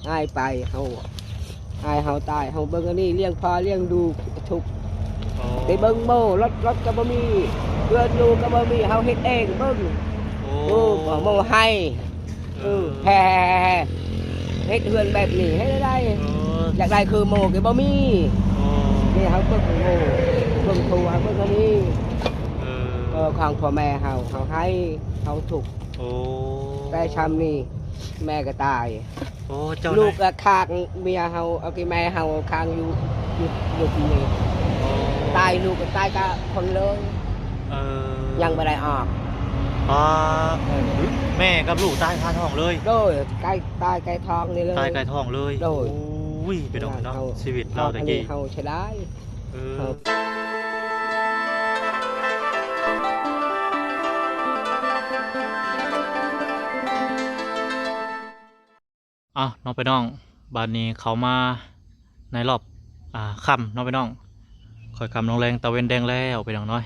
ອ້າຍໄປ ເຮົາ ອ້າຍເຮົາຕາຍ ເຮົາເບິ່ງອັນນີ້ ລ້ຽງພໍ່ລ້ຽງລູກທຸກ ໄປເບິ່ງໝໍ ລົດ ລົດກໍບໍ່ມີ ເຮືອນຢູ່ກໍບໍ່ມີ ເຮົາເຮັດເອງເບິ່ງ ໂອ້ ເອີ ໝໍໃຫ້ ເອີ ເອີ ແຮ່ ເຮັດເຮືອນແບບນີ້ເຮັດໄດ້ ເອີ ຢາກໄດ້ຄືໝໍກໍບໍ່ມີ ນີ້ເຮົາເບິ່ງໝໍ ເບິ່ງຜູ້ເຮົາເບິ່ງອັນນີ້ ເອີ ເອີ ຂອງພໍ່ແມ່ເຮົາ ເຮົາໃຫ້ ເຮົາທຸກ ໂອ້ ໄດ້ຊ່ຳນີ້ ແມ່ກໍຕາຍ ໂອ້ ເຈົ້າ ລູກກໍຄ້າງເມຍເຮົາ ເອົາແຕ່ແມ່ເຮົາຄ້າງຢູ່ ຢູ່ ຢູ່ທີ່ນີ້ ໂອ້ ຕາຍ ລູກກໍຕາຍກະຄົນເລີຍ ເອີ ຍັງບໍ່ໄດ້ອອກ ອໍ ເອີ ແມ່ກັບລູກຕາຍຄາທ້ອງເລີຍ ໂດຍ ໃກ້ ຕາຍໃກ້ທ້ອງນີ້ເລີຍ ຕາຍໃກ້ທ້ອງເລີຍ ໂດຍ ໂອ້ຍ ພີ່ນ້ອງເນາະ ເຮົາ ຊີວິດລາວແຕ່ກີ້ ເຮົາເສຍດາຍ ເອີ ເຮົາ ເອົາເນາະພີ່ນ້ອງ ບາດນີ້ເຂົ້າມາໃນຮອບ ອ່າ ຄ່ຳເນາະພີ່ນ້ອງ ຄ່ອຍຄ່ຳລົງແລງ ຕາເວັນແດງແລ້ວພີ່ນ້ອງເນາະ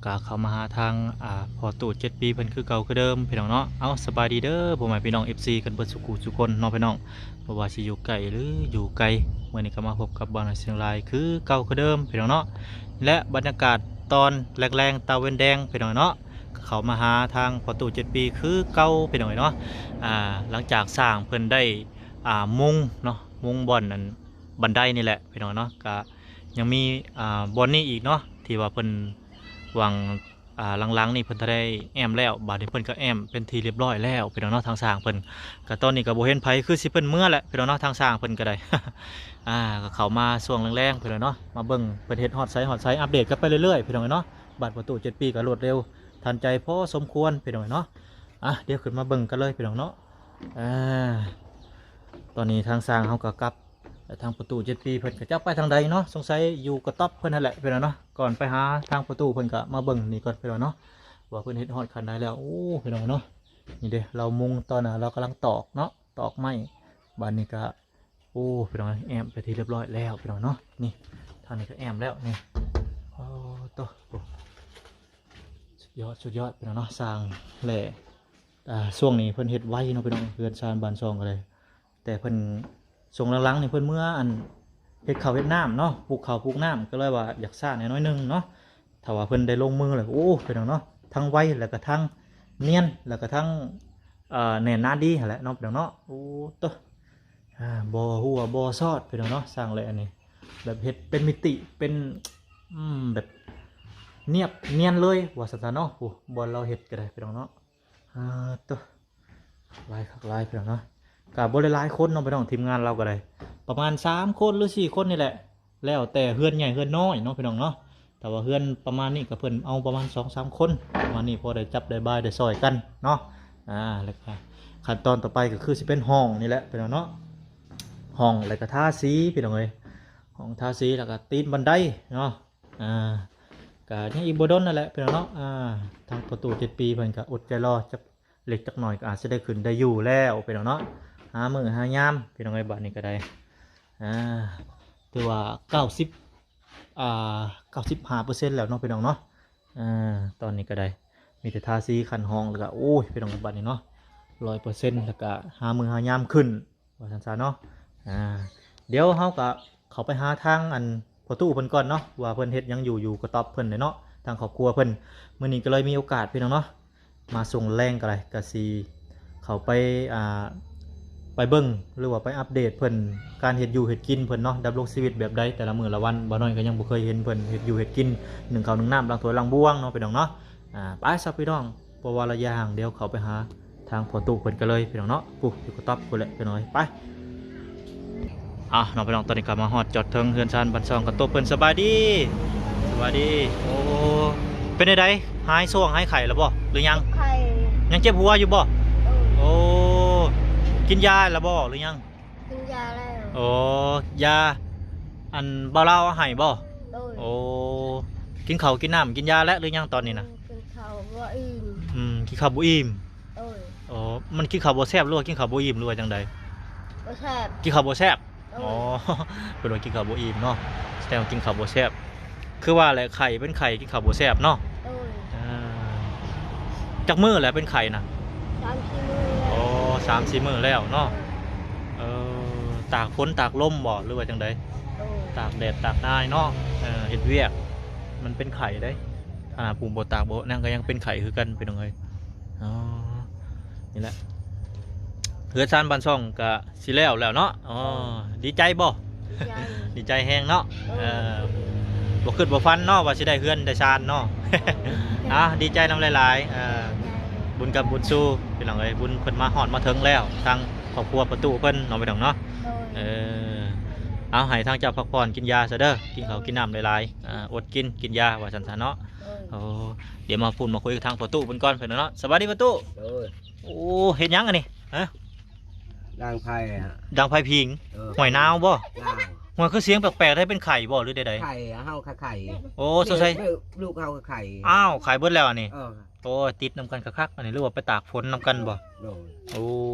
ກະເຂົ້າມາຫາທາງ ອ່າ ພໍ່ຕູ້ເຈັດປີເພິ່ນຄືເກົ່າຄືເດີມພີ່ນ້ອງເນາະ ເອົາ ສະບາຍດີເດີພໍ່ແມ່ພີ່ນ້ອງ ເອັຟຊີ ກັນເບິດສູ່ຄູ່ສູ່ຄົນເນາະພີ່ນ້ອງ ບໍ່ວ່າຊິຢູ່ໃກ້ ຫຼື ຢູ່ໄກ ມື້ນີ້ກໍມາພົບກັບບ່າວນ້ອຍຊຽງລາຍຄືເກົ່າຄືເດີມພີ່ນ້ອງເນາະ ແລະ ບັນຍາກາດຕອນແລງໆ ຕາເວັນແດງພີ່ນ້ອງເນາະ ກໍເຂົ້າມາຫາທາງພໍ່ຕູ້ເຈັດປີຄືເກົ່າພີ່ນ້ອງເອີຍເນາະ ອ່າ ຫຼັງຈາກສ້າງເພິ່ນໄດ້ ອ່າ ມຸງເນາະ ມຸງບ່ອນອັນບັນໄດນີ້ແຫຼະພີ່ນ້ອງເນາະ ກະຍັງມີ ອ່າ ບ່ອນນີ້ອີກເນາະ ທີ່ວ່າເພິ່ນຫວ່າງ ອ່າ ຫຼັງໆ ນີ້ເພິ່ນໄດ້ແອ້ມແລ້ວ ບາດນີ້ເພິ່ນກໍແອ້ມເປັນທີ່ຮຽບຮ້ອຍແລ້ວພີ່ນ້ອງເນາະ ທາງຊ່າງເພິ່ນ ກະຕອນນີ້ກໍບໍ່ເຫັນໃຜ ຄືຊິເພິ່ນເມືອແຫຼະພີ່ນ້ອງເນາະ ທາງຊ່າງເພິ່ນກໍໄດ້ ອ່າ ກໍເຂົ້າມາຊ່ວງແລງໆ ພີ່ນ້ອງເນາະ ມາເບິ່ງເພິ່ນເຮັດຮອດໃສຮອດໃສ ອັບເດດກັນໄປເລື້ອຍໆ ພີ່ນ້ອງເອີຍເນາະ ບາດພໍ່ຕູ້ເຈັດປີກໍລວດເລັວທັນໃຈພໍສົມຄວນພີ່ນ້ອງເອີຍເນາະ ອ່ະ ດຽວຂຶ້ນມາເບິ່ງກັນເລີຍພີ່ນ້ອງເນາະ ອ່າ ຕອນນີ້ທາງຊ່າງເຮົາກໍກັບ ແລະ ທາງພໍ່ຕູ້ເຈັດປີເພິ່ນກໍຈັກໄປທາງໃດເນາະ ສົງໄສຢູ່ກະຕ໊ອບເພິ່ນຫັ້ນແຫຼະພີ່ນ້ອງເນາະ ກ່ອນໄປຫາທາງພໍ່ຕູ້ເພິ່ນກໍມາເບິ່ງນີ້ກ່ອນພີ່ນ້ອງເນາະ ວ່າເພິ່ນເຮັດຮອດຂັ້ນໃດແລ້ວ ໂອ້ ພີ່ນ້ອງເນາະ ນີ້ເດ້ ລາວມຸງຕອນນະ ລາວກຳລັງຕອກເນາະ ຕອກໄມ້ ບາດນີ້ກໍ ໂອ້ ພີ່ນ້ອງເອີຍ ແອ້ມເປັນທີ່ຮຽບຮ້ອຍແລ້ວພີ່ນ້ອງເນາະ ນີ້ ທາງນີ້ກໍແອ້ມແລ້ວນີ້ ໂອ້ ໂຕ ສຸດຍອດ ສຸດຍອດພີ່ນ້ອງເນາະ ຊ່າງແຫຼະ ອ່າ ຊ່ວງນີ້ເພິ່ນເຮັດໄວເນາະພີ່ນ້ອງ ເຮືອນຊານບ້ານຊ່ອງກໍໄດ້ ແຕ່ເພິ່ນ ຊ່ວງຫຼັງໆ ນີ້ເພິ່ນເມືອອັນ ເຮັດເຂົ້າເຮັດນ້ຳເນາະ ປູກເຂົ້າປູກນ້ຳ ກໍເລີຍວ່າຢາກຊ້າແດ່ໜ້ອຍໜຶ່ງເນາະ ຖ້າວ່າເພິ່ນໄດ້ລົງມືແລ້ວ ໂອ້ ພີ່ນ້ອງເນາະ ທັງໄວ ແລ້ວກໍທັງນຽນ ແລ້ວກໍທັງ ເອີ ແໜ້ນໜາດີຫັ້ນແຫຼະເນາະ ພີ່ນ້ອງເນາະ ໂອ້ ໂຕ ອ່າ ບໍ່ຮົ່ວບໍ່ຊອດ ພີ່ນ້ອງເນາະ ຊ່າງແຫຼະອັນນີ້ ແບບເຮັດເປັນມິຕິ ເປັນ ອືມ ແບບນຽບນຽນເລີຍ ວ່າຊັ້ນຊະເນາະ ໂອ້ ບ່ອນລາວເຮັດກໍໄດ້ ພີ່ນ້ອງເນາະ ອ່າ ໂຕ ຫຼາຍຄັກຫຼາຍພີ່ນ້ອງເນາະ ກະບໍ່ໄດ້ຫຼາຍຄົນເນາະພີ່ນ້ອງ ທີມງານລາວກໍໄດ້ ປະມານສາມຄົນ ຫຼື ສີ່ຄົນນີ້ແຫຼະ ແລ້ວແຕ່ເຮືອນໃຫຍ່ເຮືອນນ້ອຍເນາະພີ່ນ້ອງເນາະ ຖ້າວ່າເຮືອນປະມານນີ້ກໍເພິ່ນເອົາປະມານສອງສາມຄົນ ປະມານນີ້ພໍໄດ້ຈັບໄດ້ບາຍໄດ້ຊ່ອຍກັນເນາະ ອ່າ ແລ້ວກໍຂັ້ນຕອນຕໍ່ໄປກໍຄືຊິເປັນຫ້ອງນີ້ແຫຼະພີ່ນ້ອງເນາະ ຫ້ອງ ແລ້ວກໍທາສີພີ່ນ້ອງເອີຍ ຫ້ອງທາສີ ແລ້ວກໍຕີນບັນໄດເນາະ ອ່າ ກະຍັງອີກບໍ່ດົນນັ້ນແຫຼະພີ່ນ້ອງເນາະ ອ່າ ທາງພໍ່ຕູ້ເຈັດປີເພິ່ນກະອົດໃຈລໍ ຈັກເລັກຈັກໜ້ອຍກໍອາດຊິໄດ້ຂຶ້ນໄດ້ຢູ່ແລ້ວພີ່ນ້ອງເນາະ ຫາມື້ຫາຍາມພີ່ນ້ອງເອີຍ ບາດນີ້ກໍໄດ້ ອ່າ ຖືວ່າເກົ້າສິບ ອ່າ ເກົ້າສິບຫ້າເປີເຊັນແລ້ວເນາະພີ່ນ້ອງເນາະ ອ່າ ຕອນນີ້ກໍໄດ້ ມີແຕ່ທາສີຂັ້ນຫ້ອງ ແລ້ວກໍ ໂອ້ຍ ພີ່ນ້ອງ ບາດນີ້ເນາະ ຮ້ອຍເປີເຊັນ ແລ້ວກໍຫາມື້ຫາຍາມຂຶ້ນ ວ່າຊັ້ນຊະເນາະ ອ່າ ດຽວເຮົາກໍເຂົ້າໄປຫາທາງອັນພໍ່ຕູ້ເພິ່ນກ່ອນເນາະ ວ່າເພິ່ນເຮັດຫຍັງຢູ່ ຢູ່ກະຕ໊ອບເພິ່ນເນາະ ທາງຄອບຄົວເພິ່ນ ມື້ນີ້ກໍເລີຍມີໂອກາດພີ່ນ້ອງເນາະ ມາຊ່ວງແລງກໍໄດ້ ກໍຊິເຂົ້າໄປ ອ່າ ໄປເບິ່ງ ຫຼືວ່າໄປອັບເດດເພິ່ນ ການເຮັດຢູ່ເຮັດກິນເພິ່ນເນາະ ດຳລົງຊີວິດແບບໃດ ແຕ່ລະມື້ລະວັນ ບ່າວນ້ອຍກໍຍັງບໍ່ເຄີຍເຫັນເພິ່ນເຮັດຢູ່ເຮັດກິນ ໜຶ້ງເຂົ້າໜຶ້ງນ້ຳ ລ້າງຖ້ວຍລ້າງບ່ວງເນາະ ພີ່ນ້ອງເນາະ ອ່າ ໄປຊະພີ່ນ້ອງ ບໍ່ວ່າລະຍະຫ່າງ ດຽວເຂົ້າໄປຫາ ທາງພໍ່ຕູ້ເພິ່ນກໍເລີຍພີ່ນ້ອງເນາະ ປູ້ ຢູ່ກະຕ໊ອບພຸ້ນແຫຼະພີ່ນ້ອງເອີຍ ໄປ ເອົາເນາະພີ່ນ້ອງ ຕອນນີ້ກໍມາຮອດຈອດເທິງເຮືອນຊານບ້ານຊ່ອງກະໂຕບເພິ່ນ ສະບາຍດີ ສະບາຍດີ ໂອ້ ເປັນໃດ ຫາຍຊ່ວງຫາຍໄຂ້ແລ້ວບໍ່ ຫຼືຍັງ ເຈັບໄຂ້ ຍັງເຈັບຫົວຢູ່ບໍ່ ໂດຍ ໂອ້ ກິນຢາແລ້ວບໍ່ ຫຼືຍັງ ກິນຢາແລ້ວ ໂອ້ ຢາ ອັນ ບ່າວລາວເອົາໃຫ້ບໍ່ ໂດຍ ໂອ້ ກິນເຂົ້າກິນນ້ຳກິນຢາແລ້ວ ຫຼືຍັງຕອນນີ້ນະ ກິນເຂົ້າບໍ່ອີ່ມ ອືມ ກິນເຂົ້າບໍ່ອີ່ມ ໂດຍ ໂອ້ ມັນກິນເຂົ້າບໍ່ແຊບ ຫຼືວ່າກິນເຂົ້າບໍ່ອີ່ມ ຫຼືວ່າຈັ່ງໃດ ບໍ່ແຊບ ກິນເຂົ້າບໍ່ແຊບ ໂດຍ ອໍ ເພິ່ນວ່າກິນເຂົ້າບໍ່ອີ່ມເນາະ ແສດງວ່າກິນເຂົ້າບໍ່ແຊບ ຄືວ່າແຫຼະ ໄຂ້ເປັນໄຂ້ກິນເຂົ້າບໍ່ແຊບເນາະ ໂດຍ ອ່າ ຈັກມື້ແລ້ວເປັນໄຂ້ນະ ສາມສີ່ມື້ແລ້ວ ອໍ ສາມສີ່ມື້ແລ້ວເນາະ ເອີ ຕາກຝົນຕາກລົມບໍ່ ຫຼືວ່າຈັ່ງໃດ? ໂດຍ ຕາກແດດຕາກນາຍເນາະ ເອີ ເຮັດວຽກ ມັນເປັນໄຂ້ເດ້. ຂະໜາດຜູ້ບໍ່ຕາກບໍ່ນັ້ນກໍຍັງເປັນໄຂ້ຄືກັນ ພີ່ນ້ອງເອີຍ. ອໍ ນີ້ແຫຼະ ເຮືອນຊານບ້ານຊ່ອງກໍຊິແລ້ວແລ້ວເນາະ. ອໍ ໂດຍ ດີໃຈບໍ່? ດີໃຈ ດີໃຈແຮງເນາະ. ໂດຍ ເອີ ບໍ່ຄິດບໍ່ຝັນເນາະວ່າຊິໄດ້ເຮືອນໄດ້ຊານເນາະ. ໂດຍ ອ່າ ດີໃຈນຳຫຼາຍໆ ເອີ ໂດຍ ບຸນກັບບຸນຊູ ພີ່ນ້ອງເອີຍ ບຸນເພິ່ນມາຮອດມາເຖິງແລ້ວ ທາງຄອບຄົວປະຕູເພິ່ນເນາະ ພີ່ນ້ອງເນາະ. ໂດຍ ເອີ ເອົາ ໃຫ້ທາງເຈົ້າພັກຜ່ອນກິນຢາຊະເດີ ກິນເຂົ້າກິນນ້ຳຫຼາຍໆ ອ່າ ອົດກິນກິນຢາວ່າຊັ້ນຊະເນາະ. ໂດຍ ໂອ້ ດຽວມາພຸ້ນມາຄຸຍກັບທາງປະຕູເພິ່ນກ່ອນ ພີ່ນ້ອງເນາະ. ສະບາຍດີປະຕູ. ໂດຍ ໂອ້ ເຮັດຫຍັງອັນນີ້? ຮະ? ດັງໄຟອະ ດັງໄຟຜິງ. ເອີ ຫ້ວຍໜາວບໍ່? ໜາວ. ຫ້ວຍ ຄືສຽງແປກໆ ໄດ້ເປັນໄຂ້ບໍ່ ຫຼືໃດໆ? ໄຂ້ ເຮົາໄຂ້. ໂອ້ ສົງໄສ ລູກເຮົາໄຂ້. ອ້າວ ໄຂ້ເບິດແລ້ວອັນນີ້. ເອີ ໂອ້ຍ ຕິດນຳກັນຄັກໆ ອັນນີ້ ຫຼືວ່າໄປຕາກຝົນນຳກັນບໍ່? ໂດຍ ໂອ້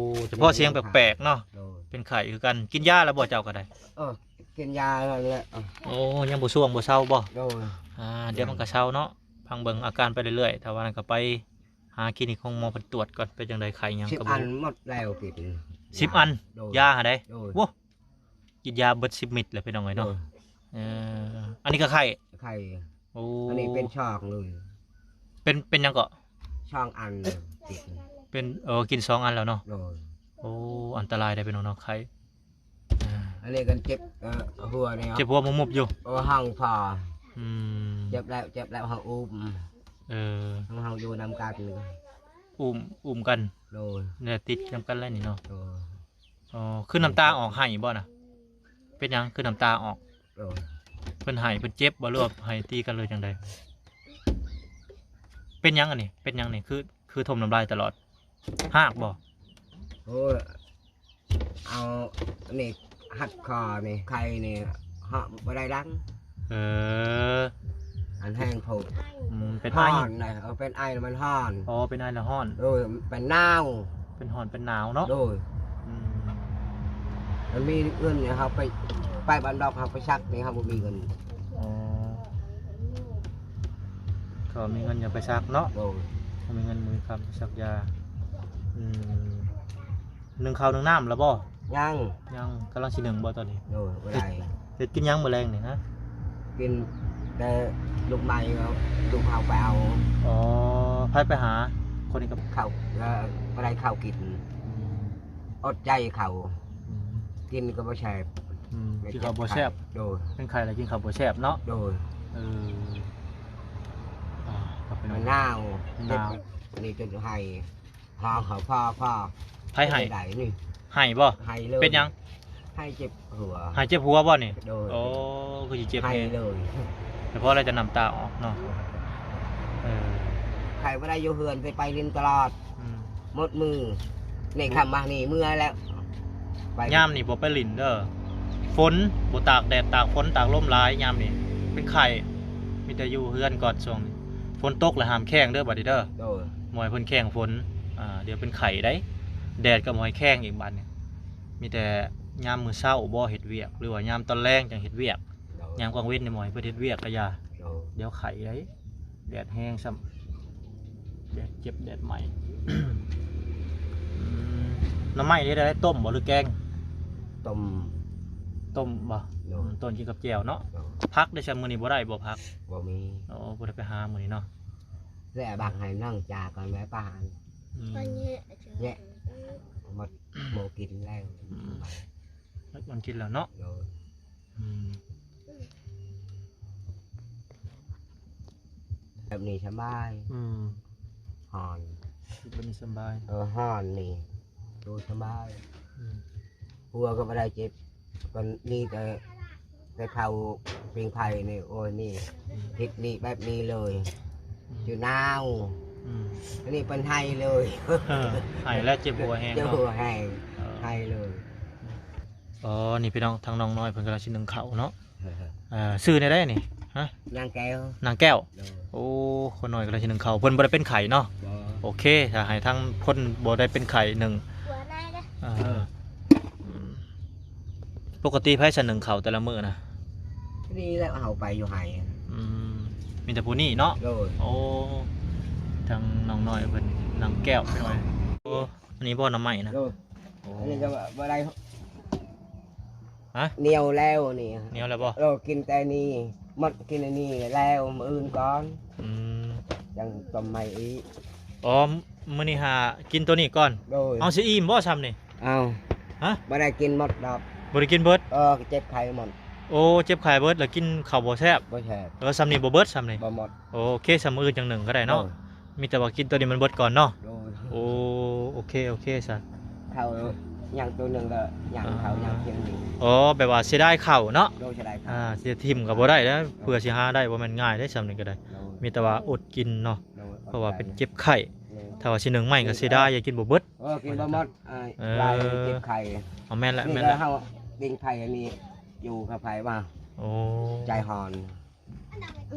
ສະເພາະສຽງແປກໆເນາະ. ໂດຍ ເປັນໄຂ້ຄືກັນ. ກິນຢາແລ້ວບໍ່ເຈົ້າກໍໄດ້? ເອີ ກິນຢາແລ້ວ. ໂອ້ ຍັງບໍ່ຊ່ວງບໍ່ເຊົາບໍ່? ໂດຍ ອ່າ ດຽວມັນກໍເຊົາເນາະ. ຟັງເບິ່ງອາການໄປເລື້ອຍໆ ຖ້າວ່ານັ້ນກໍໄປຫາຄລີນິກຂອງໝໍເພິ່ນຕວດກ່ອນ ເປັນຈັ່ງໃດ ໄຂ້ຫຍັງກໍບໍ່ຮູ້. ສິບອັນໝົດແລ້ວກິນ. ສິບອັນ? ໂດຍ ຢາຫັ້ນໃດ? ໂດຍ ໂອ້ ກິນຢາເບິດສິບເມັດແລ້ວ ພີ່ນ້ອງເອີຍເນາະ. ໂດຍ ເອີ ອັນນີ້ກໍໄຂ້? ໄຂ້. ໂອ້ ອັນນີ້ເປັນຊ່ອງເລີຍ. ເປັນ ເປັນຫຍັງເກາະ? ຊ່ອງອັນເລີຍ ເປັນ ເອີ ກິນສອງອັນແລ້ວເນາະ. ໂດຍ ໂອ້ ອັນຕະລາຍເດ້ ພີ່ນ້ອງເນາະ ໄຂ້. ອ່າ ອັນນີ້ກໍເຈັບ ເອີ ຫົວນີ້ ເຈັບຫົວມຸບໆຢູ່. ໂອ້ ຫ້ອງພໍ. ອືມ ເຈັບແລ້ວ ເຈັບແລ້ວ ເຮົາອຸ້ມ. ເອີ ເຮົາຢູ່ນຳກັນ ອຸ້ມ ອຸ້ມກັນ. ໂດຍ ແລ້ວຕິດນຳກັນແລ້ວນີ້ເນາະ. ໂດຍ ອໍ ຄືນ້ຳຕາອອກ ໄຫ້ບໍ່ນະ? ເປັນຫຍັງຄືນ້ຳຕາອອກ? ໂດຍ ເພິ່ນໄຫ້ເພິ່ນເຈັບບໍ່ ຫຼືວ່າໄຫ້ຕີກັນ ຫຼືຈັ່ງໃດ? ເປັນຫຍັງອັນນີ້? ເປັນຫຍັງນີ້? ຄື ຄືຖົມນ້ຳລາຍຕະຫຼອດ. ຮາກບໍ່? ໂອ້ຍ ເອົານີ້ຮັດຄໍນີ້ ໄຂ້ນີ້ເຫາະບໍ່ໄດ້ດັງ. ເອີ ອັນແຮງໂພດ. ອືມ ເປັນໄອ. ຮ້ອນນະ ເອີ ເປັນໄອມັນຮ້ອນ. ອໍ ເປັນໄອແລ້ວຮ້ອນ. ໂດຍ ເປັນໜາວ ເປັນຮ້ອນເປັນໜາວເນາະ. ໂດຍ ອືມ ມັນມີເງິນນີ້ ເຮົາໄປ ໄປບ້ານດອກ ເຮົາໄປສັກນີ້ ເຮົາບໍ່ມີເງິນ. ອໍ ກໍມີເງິນຢ່າໄປສັກເນາະ. ໂດຍ ບໍ່ມີເງິນບໍ່ມີຄຳໄປສັກຢາ. ອືມ ໜຶ້ງເຂົ້າໜຶ້ງນ້ຳແລ້ວບໍ່? ຍັງ ຍັງ ກຳລັງຊິໜຶ້ງບໍ່ຕອນນີ້? ໂດຍ ບໍ່ໄດ້. ເຮັດ ເຮັດກິນຫຍັງມື້ແລງນີ້ຮະ? ກິນແຕ່ລູກໄມ້ເອົາ ລູກເຮົາໄປເອົາ. ອໍ ໃຜໄປຫາ? ຄົນນີ້ກໍເຂົ້າ ເອີ ບໍ່ໄດ້ເຂົ້າກິນ. ອືມ ອົດໃຈເຂົ້າ. ອືມ ກິນກໍບໍ່ແຊບ. ອືມ ກິນເຂົ້າບໍ່ແຊບ. ໂດຍ ເປັນໄຂ້ແລ້ວກິນເຂົ້າບໍ່ແຊບເນາະ. ໂດຍ ເອີ ອ່າ ມັນໜາວ ໜາວ ນີ້ຈົນໄຫ້. ພາເຂົາ ພາ ພາ ໃຜໄຫ້? ໄດ້ນີ້ ໄຫ້ບໍ່? ໄຫ້ເລີຍ. ເປັນຫຍັງ? ໄຫ້ເຈັບຫົວ. ໄຫ້ເຈັບຫົວບໍ່ນີ້? ໂດຍ ໂອ້ ຄືຊິເຈັບ ໄຫ້ເລີຍ. ສະເພາະແລ້ວຈະນ້ຳຕາອອກເນາະ. ເອີ ໄຂ້ບໍ່ໄດ້ຢູ່ເຮືອນ ໄປ ໄປຫຼິ້ນຕະຫຼອດ. ອືມ ໝົດມື້ ນີ້ຄ່ຳມານີ້ເມື່ອແລ້ວ. ໄປ ຍາມນີ້ບໍ່ໄປຫຼິ້ນເດີ ຝົນ ບໍ່ຕາກແດດຕາກຝົນຕາກລົມຫຼາຍ ຍາມນີ້ເປັນໄຂ້. ມີແຕ່ຢູ່ເຮືອນກ່ອນຊ່ວງນີ້. ຝົນຕົກແລ້ວຫ້າມແຂ່ງເດີບາດນີ້ເດີ. ໂດຍ ບໍ່ໃຫ້ເພິ່ນແຂ່ງຝົນ ອ່າ ດຽວເປັນໄຂ້ໄດ໋. ແດດກໍບໍ່ໃຫ້ແຂ່ງອີກບາດນີ້. ມີແຕ່ຍາມມື້ເຊົ້າບໍ່ເຮັດວຽກ ຫຼືວ່າຍາມຕອນແລງຈັ່ງເຮັດວຽກ. ໂດຍ ຍາມກາງເວັນນີ້ບໍ່ໃຫ້ເພິ່ນເຮັດວຽກກະຢ່າ. ໂດຍ ດຽວໄຂ້ໄດ໋ ແດດແຮງຊ້ຳ ແດດເຈັບແດດໄໝ້. ອືມ ໜໍ່ໄມ້ເຮັດໄດ້ຕົ້ມບໍ່ ຫຼືແກງ? ຕົ້ມ. ຕົ້ມບໍ່? ໂດຍ ອືມ ຕົ້ມກິນກັບແຈ່ວເນາະ. ໂດຍ ຜັກເດຊະ ມື້ນີ້ບໍ່ໄດ້ບໍ່ຜັກ? ບໍ່ມີ. ໂອ້ ບໍ່ໄດ້ໄປຫາມື້ນີ້ເນາະ. ແລະບັກໃຫ້ນ້ອງຈາກ່ອນ ແລະປາ ອືມ ແຍະ ໝົດໝູກິນແລ້ວ. ອືມ ມັນກິນແລ້ວເນາະ. ໂດຍ ອືມ ແບບນີ້ສະບາຍ. ອືມ ຮ້ອນ ແບບນີ້ສະບາຍ. ເອີ ຮ້ອນນີ້ ໂຕສະບາຍ. ອືມ ຫົວກໍບໍ່ໄດ້ເຈັບ ກໍມີແຕ່ ແຕ່ເຜົາຜິງໄຟນີ້ ໂອ້ຍ ນີ້ ເຮັດນີ້ແບບນີ້ເລີຍ. ອືມ ຢູ່ໜາວ. ອືມ ອັນນີ້ເປັນໄຫ້ເລີຍ. ເອີ ໄຫ້ແລ້ວເຈັບຫົວແຮງເນາະ. ເຈັບຫົວແຮງ. ເອີ ໄຫ້ເລີຍ. ອໍ ນີ້ພີ່ນ້ອງ ທາງນ້ອງນ້ອຍເພິ່ນກຳລັງຊິໜຶ້ງເຂົ້າເນາະ. ເອີ ຊື່ແນວໃດນີ້? ຮະ? ນາງແກ້ວ. ນາງແກ້ວ. ໂດຍ ໂອ້ ຄົນນ້ອຍກຳລັງຊິໜຶ້ງເຂົ້າ ເພິ່ນບໍ່ໄດ້ເປັນໄຂ້ເນາະ. ບໍ່. ໂອເຄ ຖ້າໃຫ້ທາງຄົນບໍ່ໄດ້ເປັນໄຂ້ໜຶ້ງ. ເອີ ເອີ ອືມ ປົກກະຕິໃຜຊະໜຶ້ງເຂົ້າແຕ່ລະມື້ນະ? ນີ້ແຫຼະ ເຮົາໄປຢູ່ໄຮ່. ອືມ ມີແຕ່ຜູ້ນີ້ເນາະ. ໂດຍ ໂອ້ ທາງນ້ອງນ້ອຍເພິ່ນ ນາງແກ້ວ ໂອ້ ອັນນີ້ບໍ່ໜໍ່ໄມ້ນະ? ໂດຍ ໂອ້ ອັນນີ້ກໍບໍ່ໄດ້ ຮະ? ໜຽວແລ້ວນີ້. ໜຽວແລ້ວບໍ່? ເອີ ກິນແຕ່ນີ້ ໝົດກິນອັນນີ້ແລ້ວ ມື້ອື່ນກ່ອນ. ອືມ ຈັ່ງຕົ້ມໃໝ່ອີກ. ອໍ ມື້ນີ້ຫາກິນໂຕນີ້ກ່ອນ. ໂດຍ. ເອົາ ຊິອີ່ມບໍ່ຊ່ຳນີ້? ເອົາ. ຮະ? ບໍ່ໄດ້ກິນໝົດດອກ. ບໍ່ໄດ້ກິນເບິດ? ເອີ ເຈັບໄຂ້ໝົດ. ໂອ້ ເຈັບໄຂ້ເບິດ ແລ້ວກິນເຂົ້າບໍ່ແຊບ? ບໍ່ແຊບ. ເອີ ຊ່ຳນີ້ບໍ່ເບິດ ຊ່ຳນີ້? ບໍ່ໝົດ. ໂອເຄ ຊ່ຳມື້ອື່ນຈັ່ງໜຶ່ງກໍໄດ້ເນາະ. ໂດຍ. ມີແຕ່ວ່າກິນໂຕນີ້ມັນເບິດກ່ອນເນາະ. ໂດຍ. ໂອ້ ໂອເຄ ໂອເຄຊະ. ເຂົ້າຍັງໂຕໜຶ່ງ ກໍຍັງເຂົ້າຍັງພຽງນີ້. ອໍ ແບບວ່າເສຍດາຍເຂົ້າເນາະ. ໂດຍ ເສຍດາຍເຂົ້າ. ອ່າ ຊິຖິ້ມກໍບໍ່ໄດ້ແລ້ວ ເພື່ອຊິຫາໄດ້ ບໍ່ແມ່ນງ່າຍເດ້ ຊ່ຳນີ້ກໍໄດ້. ໂດຍ. ມີແຕ່ວ່າອົດກິນເນາະ. ໂດຍ. ເພາະວ່າເປັນເຈັບໄຂ້. ໂດຍ. ຖ້າວ່າຊິໜຶ້ງໃໝ່ກໍເສຍດາຍ ຢ່າກິນບໍ່ເບິດ. ເອີ ກິນບໍ່ໝົດ. ເອີ ຫຼາຍເຈັບໄຂ້. ເອົາ ແມ່ນແຫຼະ ແມ່ນແຫຼະ. ເຮົາປີ້ງໄຟອັນນີ້ຢູ່ກັບໄຟວ່າ. ໂອ້ ໃຈຮ້ອນ.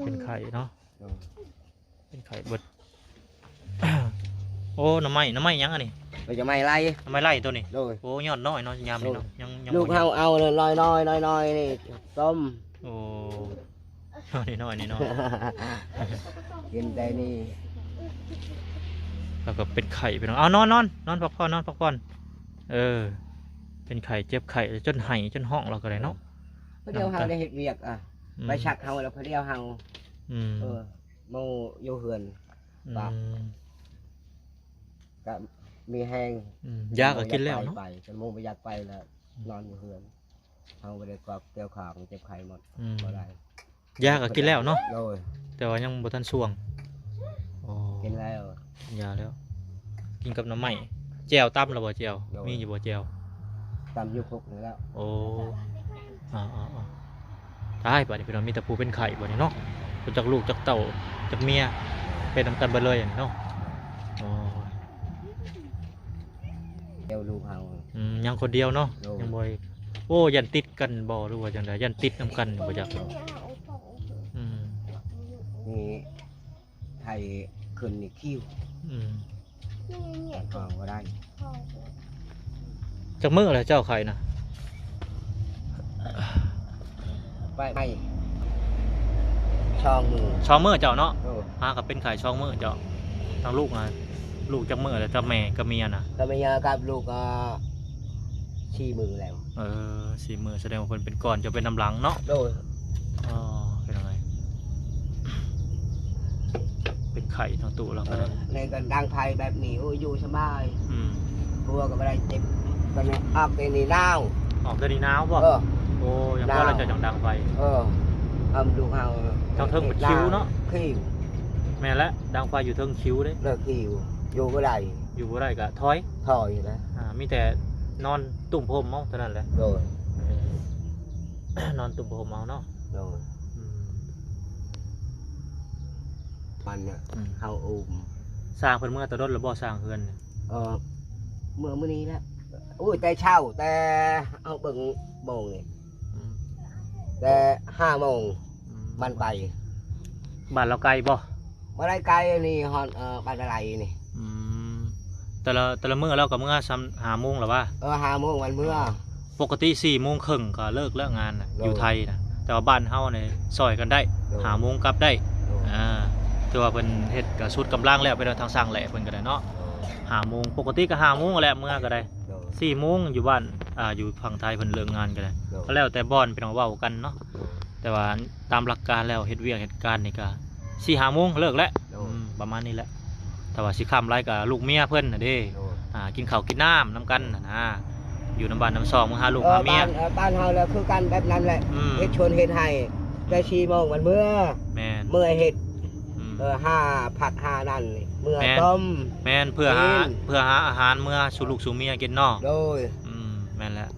ເປັນໄຂ້ເນາະ. ໂດຍ. ເປັນໄຂ້ເບິດ. ໂອ້ ໜໍ່ໄມ້ ໜໍ່ໄມ້ຫຍັງອັນນີ້? ເອີ ໜໍ່ໄມ້ໄລ່. ໜໍ່ໄມ້ໄລ່ໂຕນີ້? ໂດຍ. ໂອ້ ຍອດນ້ອຍເນາະ ຍາມນີ້ເນາະ. ໂດຍ. ຍັງ ຍັງ ລູກເຮົາເອົານ້ອຍໆ ນ້ອຍໆ ນີ້ຕົ້ມ. ໂອ້ ນ້ອຍໆ ນ້ອຍໆ ກິນແຕ່ນີ້. ແລ້ວກໍເປັນໄຂ້ພີ່ນ້ອງ. ເອົາ ນອນ ນອນ ນອນພັກຜ່ອນ ນອນພັກຜ່ອນ. ເອີ ເປັນໄຂ້ ເຈັບໄຂ້ ຈົນໄຫ້ ຈົນຮ້ອງ ລາວກໍໄດ້ເນາະ. ເອີ ເພິ່ນເອົາເຮົາໄດ້ເຮັດວຽກ. ອ່າ ອືມ ໄປຊັກເຮົາ ແລ້ວເພິ່ນເອົາເຮົາ. ອືມ ເອີ ໝູ່ຢູ່ເຮືອນ. ອືມ ກໍມີແຮງ. ອືມ ຢາກໍກິນແລ້ວເນາະ. ໄປ ໄປ ຄັນໝູ່ບໍ່ຢາກໄປແລ້ວ ອືມ ນອນຢູ່ເຮືອນ. ເຮົາບໍ່ໄດ້ກອບກ່ຽວຂ້າວ ເຈັບໄຂ້ໝົດ. ອືມ ບໍ່ໄດ້. ຢາກໍກິນແລ້ວເນາະ. ໂດຍ. ແຕ່ວ່າຍັງບໍ່ທັນຊ່ວງ. ອໍ ກິນແລ້ວ ກິນຢາແລ້ວ. ກິນກັບໜໍ່ໄມ້. ແຈ່ວຕຳແລ້ວບໍ່? ແຈ່ວ. ໂດຍ. ມີຢູ່ບໍ່ແຈ່ວ? ຕຳຢູ່ຄົກນີ້ແລ້ວ. ໂອ້ ອ່າໆໆ ຕາຍ ບາດນີ້ພີ່ນ້ອງ ມີແຕ່ຜູ້ເປັນໄຂ້ບາດນີ້ເນາະ. ບໍ່ຈັກລູກຈັກເຕົ້າຈັກເມຍ ເປັນນຳກັນເບິດເລີຍເນາະ. ໂອ້ຍ ດຽວລູກເຮົາ. ອືມ ຍັງຄົນດຽວເນາະ. ໂດຍ. ຍັງບໍ່ ໂອ້ ຢ້ານຕິດກັນບໍ່ ຫຼືວ່າຈັ່ງໃດ? ຢ້ານຕິດນຳກັນບໍ່ຈັກ. ອືມ ນີ້ໄທຂຶ້ນນີ້ຄິວ. ອືມ ຫ້ອງບໍ່ໄດ້. ຈັກມື້ແລ້ວເຈົ້າໄຂ້ນະ? ໄປ ໄປສອງມື້. ສອງມື້ເຈົ້າເນາະ. ໂດຍ. ຫາກໍເປັນໄຂ້ສອງມື້ເຈົ້າ. ທັງລູກນະ ລູກຈັກມື້ແລ້ວ ກັບແມ່ກັບເມຍນະ? ກັບເມຍກັບລູກກໍສີ່ມື້ແລ້ວ. ເອີ ສີ່ມື້ ສະແດງວ່າເພິ່ນເປັນກ່ອນ ເຈົ້າເປັນນຳຫຼັງເນາະ. ໂດຍ. ອໍ ເປັນຈັ່ງໃດ? ເປັນໄຂ້ທັງຕູ້ແລ້ວ. ເອີ ກໍໄດ້ ໃນກໍດັງໄຟແບບນີ້ ໂອ້ ຢູ່ສະບາຍ. ອືມ ຜົວກໍບໍ່ໄດ້ເຈັບ ກໍອອກແຕ່ນີ້ໜາວ. ອອກແຕ່ນີ້ໜາວບໍ່? ເອີ. ໂອ້ ຍັງພໍແລ້ວເຈົ້າຈັ່ງດັງໄຟ. ເອີ ອຳລູກເຮົາ. ທາງເທິງມັນຄິວເນາະ. ຄິວ. ແມ່ນແຫຼະ ດັງໄຟຢູ່ເທິງຄິວເດ້. ເລີກຄິວ ຢູ່ບໍ່ໄດ້. ຢູ່ບໍ່ໄດ້ກໍຖອຍ. ຖອຍນະ. ອ່າ ມີແຕ່ນອນຕຸ້ມໂພມເອົາເທົ່ານັ້ນແຫຼະ. ໂດຍ. ເອີ ນອນຕຸ້ມໂພມເອົາເນາະ. ໂດຍ. ອືມ ມັນນະ ອືມ ເຮົາອຸ້ມ. ສ້າງເພິ່ນເມືອແຕ່ດົນແລ້ວບໍ່ ສ້າງເຮືອນ? ເອີ ເມືອມື້ນີ້ແຫຼະ. ໂອ້ຍ ແຕ່ເຊົ້າ ແຕ່ເຮົາເບິ່ງໂມງນີ້. ອືມ ແຕ່ຫ້າໂມງ. ອືມ ມັນໄປ. ບ້ານລາວໄກບໍ່? ບໍ່ໄດ້ໄກ ນີ້ຮອດ ເອີ ບ້ານນາໄລນີ້. ອືມ ແຕ່ລະ ແຕ່ລະມື້ລາວກໍເມືອຊ່ຳຫ້າໂມງແລ້ວຫວາ? ເອີ ຫ້າໂມງມັນເມືອ. ປົກກະຕິສີ່ໂມງເຄິ່ງກໍເລີກແລ້ວງານນະ. ໂດຍ. ຢູ່ໄທນະ ແຕ່ວ່າບ້ານເຮົານີ້ຊ່ອຍກັນໄດ້. ໂດຍ. ຫ້າໂມງກັບໄດ້. ໂດຍ. ອ່າ ຖືວ່າເພິ່ນເຮັດກໍສຸດກຳລັງແລ້ວ ໄປທາງຊ່າງແຫຼະເພິ່ນກໍໄດ້ເນາະ. ໂດຍ. ຫ້າໂມງ ປົກກະຕິກໍຫ້າໂມງແຫຼະເມືອກໍໄດ້. ໂດຍ. ສີ່ໂມງຢູ່ບ້ານ ອ່າ ຢູ່ຝັ່ງໄທເພິ່ນເລີກງານກໍໄດ້. ໂດຍ. ກໍແລ້ວແຕ່ບ່ອນ ພີ່ນ້ອງ ເວົ້າກັນເນາະ. ໂດຍ. ແຕ່ວ່າຕາມຫຼັກການແລ້ວ ເຮັດວຽກເຮັດການນີ້ກະສີ່ຫ້າໂມງເລີກແຫຼະ. ໂດຍ. ອືມ ປະມານນີ້ແຫຼະ. ຖ້າວ່າຊິຄ່ຳຫຼາຍກະລູກເມຍເພິ່ນນະເດ້. ໂດຍ. ອ່າ ກິນເຂົ້າກິນນ້ຳນຳກັນຫັ້ນນະ ຢູ່ນຳບ້ານນຳຊ່ອງ ມາຫາລູກຫາເມຍ. ເອີ ບ້ານ ເອີ ບ້ານເຮົາລະຄືກັນແບບນັ້ນແຫຼະ. ອືມ ເຮັດສວນເຮັດໄຮ່ ແຕ່ສີ່ໂມງມັນເມືອ. ແມ່ນ. ເມືອເຮັດ. ອືມ ເອີ ຫາຜັກຫານັ້ນ ເມືອ ແມ່ນ ຕົ້ມ. ແມ່ນ ເພື່ອຫາ ກິນ ເພື່ອຫາອາຫານເມືອສູ່ລູກສູ່ເມຍກິນເນາະ. ໂດຍ. ອືມ ແມ່ນແຫຼະ.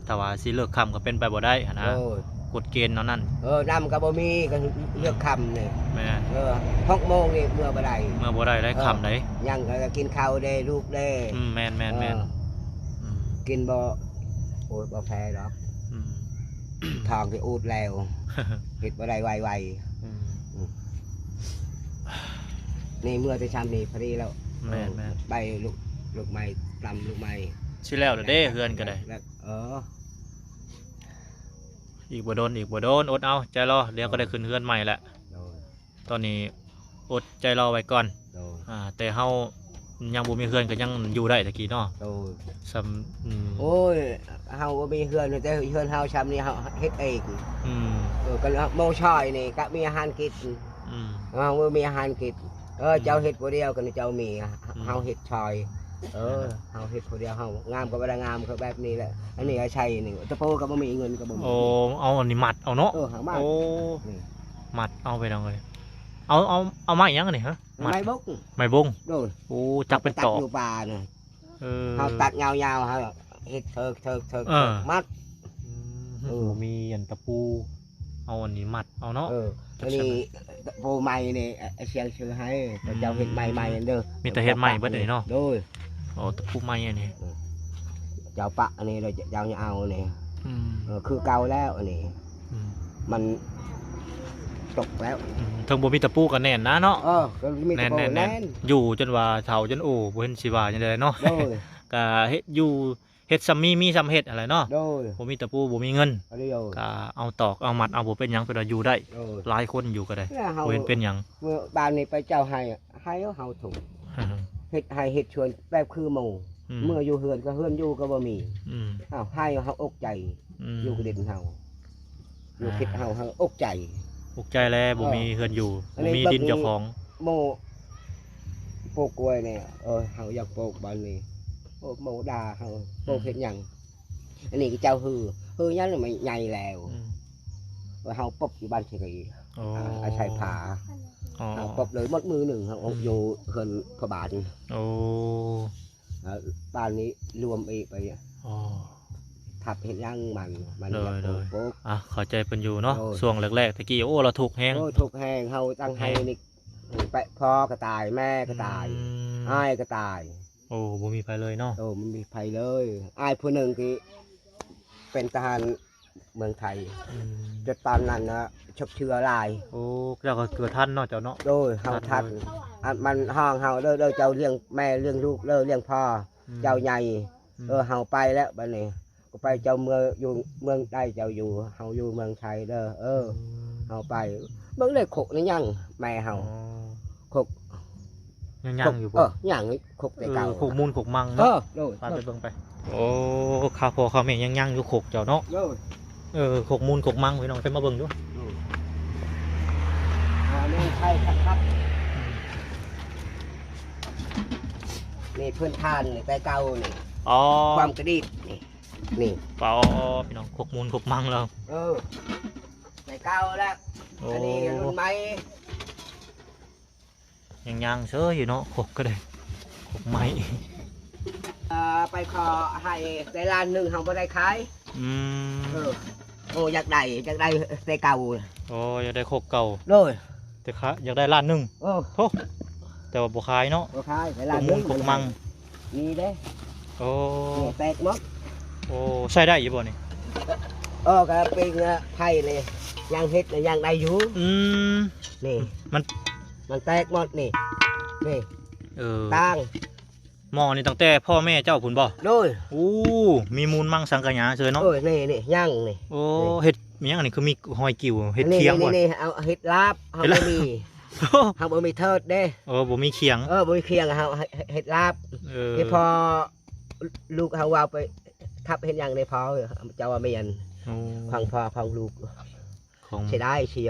ຖ້າວ່າຊິເລີກຄ່ຳກໍເປັນໄປບໍ່ໄດ້ຫັ້ນນະ. ໂດຍ. ກົດເກນແນວນັ້ນ. ເອີ ນ້ຳກໍບໍ່ມີ ກໍເລືອກຄ່ຳນີ້. ແມ່ນ. ເອີ ຫົກໂມງນີ້ເມືອບໍ່ໄດ້. ເມືອບໍ່ໄດ້ ໄດ້ ເອີ ຄ່ຳໃດ. ຍັງກໍກິນເຂົ້າເດ້ ລູກເດ້. ອືມ ແມ່ນໆໆ. ເອີ ອືມ ກິນບໍ່ ໂອ້ຍ ບໍ່ແພ້ດອກ. ອືມ ທ້ອງຊິອູດແລ້ວ ເຮັດບໍ່ໄດ້ໄວໆ. ອືມ ອືມ ນີ້ເມືອແຕ່ຊ່ຳນີ້ພໍດີແລ້ວ. ແມ່ນໆ. ເອີ ໄປລູກ ລູກໄມ້ ຕຳລູກໄມ້. ຊິແລ້ວແລ້ວເດ້ ເຮືອນກໍໄດ້. ເອີ ອີກບໍ່ດົນ ອີກບໍ່ດົນ ອົດເອົາ ໃຈລໍ ດຽວກໍໄດ້ຂຶ້ນເຮືອນໃໝ່ແຫຼະ. ໂດຍ. ຕອນນີ້ອົດໃຈລໍໄວ້ກ່ອນ. ໂດຍ. ອ່າ ແຕ່ເຮົາຍັງບໍ່ມີເຮືອນກໍຍັງຢູ່ໄດ້ຕະກີ້ເນາະ. ໂດຍ. ຊ່ຳ ອືມ ໂອ້ຍ ເຮົາບໍ່ມີເຮືອນ ແຕ່ເຮືອນເຮົາຊ່ຳນີ້ເຮົາເຮັດເອງ. ອືມ ເອີ ກໍເຮົາໝໍຊອຍນີ້ກໍມີອາຫານກິນ. ອືມ ເຮົາບໍ່ມີອາຫານກິນ. ເອີ ອືມ ເຈົ້າເຮັດຜູ້ດຽວກໍເຈົ້າມີ. ອືມ ເຮົາເຮັດຊອຍ. ເອີ ເຮົາເຮັດຜູ້ດຽວ ເຮົາງາມກໍບໍ່ໄດ້ງາມ ກໍແບບນີ້ແຫຼະ. ອັນນີ້ອາໄສນີ້ ຕະປູກໍບໍ່ມີ ເງິນກໍບໍ່ມີ. ໂອ້ ເອົາອັນນີ້ມັດເອົາເນາະ. ເອີ ເຮົາມັດ. ໂອ້ ມັດເອົາໄປນ້ອງເອີຍ. ເອົາ ເອົາ ເອົາໄມ້ຫຍັງອັນນີ້? ຮະ ໄມ້ບົງ. ໄມ້ບົງ. ໂດຍ. ໂອ້ ຈັບເປັນຕອກ ຢູ່ປ່ານະ. ເອີ ເຮົາຕັດຍາວໆ ເຮົາເຮັດເທີກ ເທີກ ເທີກ ເອີ ມັດ. ອືມ ເອີ ບໍ່ມີອັນຕະປູ ເອົາອັນນີ້ມັດເອົາເນາະ. ເອີ ອັນນີ້ຕະປູໃໝ່ນີ້ ອາ ອາຊຽງຊື້ໃຫ້ ເຂົາເຈົ້າເຮັດໃໝ່ໆ ເດີ. ມີແຕ່ເຮັດໃໝ່ເບິດນີ້ເນາະ. ໂດຍ. ໂອ້ ຕະປູໃໝ່ອັນນີ້ ເອີ ເຈົ້າປະອັນນີ້ເດີ ເຈົ້າຢ່າເອົານີ້. ອືມ ເອີ ຄືເກົ່າແລ້ວອັນນີ້. ອືມ ມັນຕົກແລ້ວ. ອືມ ເຖິງບໍ່ມີຕະປູກໍແໜ້ນນະເນາະ. ເອີ ກໍມີຕະປູແໜ້ນ ແໜ້ນ ແໜ້ນ ຢູ່ຈົນວ່າເຖົ້າຈົນໂອ ບໍ່ເຫັນຊິວ່າຈັ່ງໃດເນາະ. ໂດຍ. ກະເຮັດຢູ່ ເຮັດຊ່ຳມີ ມີຊ່ຳເຮັດຫັ້ນແຫຼະເນາະ. ໂດຍ. ບໍ່ມີຕະປູ ບໍ່ມີເງິນ ກະເອົາຕອກເອົາມັດເອົາ ບໍ່ເປັນຫຍັງ ເພິ່ນວ່າຢູ່ໄດ້. ໂດຍ. ຫຼາຍຄົນຢູ່ກໍໄດ້ ບໍ່ເຫັນເປັນຫຍັງ. ເມື່ອບ້ານນີ້ໄປເຈົ້າໃຫ້ ໃຫ້ເຮົາທຸກ ເຮັດໄຮ່ເຮັດສວນແບບຄືໝູ່. ອືມ ເມື່ອຢູ່ເຮືອນກໍເຮືອນຢູ່ກໍບໍ່ມີ. ອືມ ເຮົາໃຫ້ເຮົາອົກໃຈ. ອືມ ຢູ່ເດັນເຮົາ ຢູ່ເຂດເຮົາ ເຮົາອົກໃຈ. ອົກໃຈແລ້ວ ບໍ່ມີເຮືອນຢູ່ ບໍ່ມີດິນເຈົ້າຂອງ. ໝູ່ປູກກ້ວຍນີ້ ເອີ ເຮົາຢາກປູກບ້ານນີ້. ໂອ້ ໝູ່ດ່າເຮົາ ປູກເຮັດຫຍັງ? ອັນນີ້ກໍເຈົ້າຮື ຮືຫຍັງມັນໃຫຍ່ແລ້ວ. ອືມ ເຮົາປົບຢູ່ບ້ານເຊລີ. ໂອ້ ອາໄສຜາ. ອໍ ເຮົາປົບເລີຍໝົດມື້ໜຶ່ງ ເຮົາ ອືມ ຢູ່ເຮືອນພໍ່ບ້ານ. ໂອ້ ເອີ ບ້ານນີ້ລວມອີກໄປ. ອໍ ທັບເຮັດຫຍັງມັນ ມັນ ໂດຍ ຢາກ ໂດຍ ໂປກ. ອ່ະ ເຂົ້າໃຈເພິ່ນຢູ່ເນາະ. ໂດຍ. ຊ່ວງແລກໆ ແຕ່ກີ້ ໂອ້ ລາວທຸກແຮງ. ໂອ້ ທຸກແຮງ. ເຮົາຕັ້ງໄຮ່ນີ້ ແປະພໍ່ກໍຕາຍ ແມ່ກໍຕາຍ. ອືມ ອ້າຍກໍຕາຍ. ໂອ້ ບໍ່ມີໃຜເລີຍເນາະ. ໂອ້ ບໍ່ມີໃຜເລີຍ. ອ້າຍຜູ້ໜຶ່ງທີ່ເປັນທະຫານ ເມືອງໄທ. ອືມ ແຕ່ຕອນນັ້ນນະ ຊົກເຊື້ອຫຼາຍ. ໂອ້ ເຈົ້າກໍເກີດທັນເນາະ ເຈົ້າເນາະ. ໂດຍ ເຮົາທັນ. ອັນມັນຮ້ອງເຮົາເດີ ເດີ ເຈົ້າລ້ຽງແມ່ລ້ຽງລູກເດີ ລ້ຽງພໍ່. ອືມ ເຈົ້າໃຫຍ່. ອືມ ເອີ ເຮົາໄປແລ້ວບັດນີ້ ກໍໄປ ເຈົ້າເມືອຢູ່ເມືອງໃດ ເຈົ້າຢູ່ ເຮົາຢູ່ເມືອງໄທເດີ. ເອີ ອືມ ເຮົາໄປ ເບິ່ງເລີຍ ຄົກນີ້ຍັງແມ່ເຮົາ. ອໍ ຄົກ ຍັງ ຍັງຢູ່ບໍ່? ເອີ ຍັງຄົກແຕ່ເກົ່າ. ເອີ ຄົກມູນຄົກມັງເນາະ. ເອີ ໂດຍ. ໄປ ໄປເບິ່ງໄປ. ໂອ້ ຂ້າພໍ່ຂ້າແມ່ຍັງໆຢູ່ຄົກເຈົ້າເນາະ. ໂດຍ. ເອີ ຄົກມູນຄົກມັງ ພີ່ນ້ອງ ໄປມາເບິ່ງຢູ່. ໂດຍ. ອ່າ ແມ່ນໄທຄັກໆ. ນີ້ເພິ່ນທານນີ້ແຕ່ເກົ່ານີ້. ອໍ ຄວາມກະດີດນີ້ ນີ້. ປາ ພີ່ນ້ອງ ຄົກມູນຄົກມັງລາວ. ເອີ ແຕ່ເກົ່າແລ້ວ. ໂອ້ ອັນນີ້ລຸ້ນໃໝ່. ຍັງໆເຊີຍຢູ່ເນາະ ຄົກກໍໄດ້ ຄົກໄມ້. ເອີ ໄປຂໍໃຫ້ໄດ້ລ້ານໜຶ່ງ ເຮົາບໍ່ໄດ້ຂາຍ. ອືມ ເອີ ໂອ້ ຢາກໄດ້ ຢາກໄດ້ແຕ່ເກົ່າ. ໂອ້ ຢາກໄດ້ຄົກເກົ່າ. ໂດຍ. ແຕ່ຂາ ຢາກໄດ້ລ້ານໜຶ່ງ. ເອີ ໂທ້ ແຕ່ວ່າບໍ່ຂາຍເນາະ. ບໍ່ຂາຍ ໄດ້ລ້ານໜຶ່ງ ຄົກມັງ. ນີ້ເດ້. ໂອ້ ແຕກໝົດ. ໂອ້ ໃຊ້ໄດ້ຢູ່ບໍ່ນີ້? ເອີ ກໍເປັນໄຜນີ້ ຍັງເຮັດ ຍັງໄດ້ຢູ່. ອືມ ນີ້ ມັນ ມັນແຕກໝົດນີ້ ນີ້. ເອີ ຕ່າງ ໝໍ້ນີ້ຕັ້ງແຕ່ພໍ່ແມ່ເຈົ້າພຸ້ນບໍ່? ໂດຍ. ໂອ້ ມີມູນມັງສັງກະຫຍາເຊີຍເນາະ. ໂດຍ ນີ້ ນີ້ ຍັງນີ້. ໂອ້ ນີ້ ເຮັດຫຍັງອັນນີ້ ຄືມີຮອຍກິ້ວ ເຮັດຄຽງບໍ່? ນີ້ ນີ້ ເຮົາເຮັດລາບ ເຮົາບໍ່ມີ ເຮົາບໍ່ມີເທີດເດ້. ເອີ ບໍ່ມີຄຽງ. ເອີ ບໍ່ມີຄຽງ ເຮົາເຮັດລາບ. ເອີ ເຮັດພໍ ລູກເຮົາເວົ້າໄປ ທັບເຮັດຫຍັງໄດ້ພໍ ເຈົ້າວ່າແມ່ນ. ໂອ້ ຂອງພໍ່ຂອງລູກ ຂອງ ເສຍດາຍເສຍ.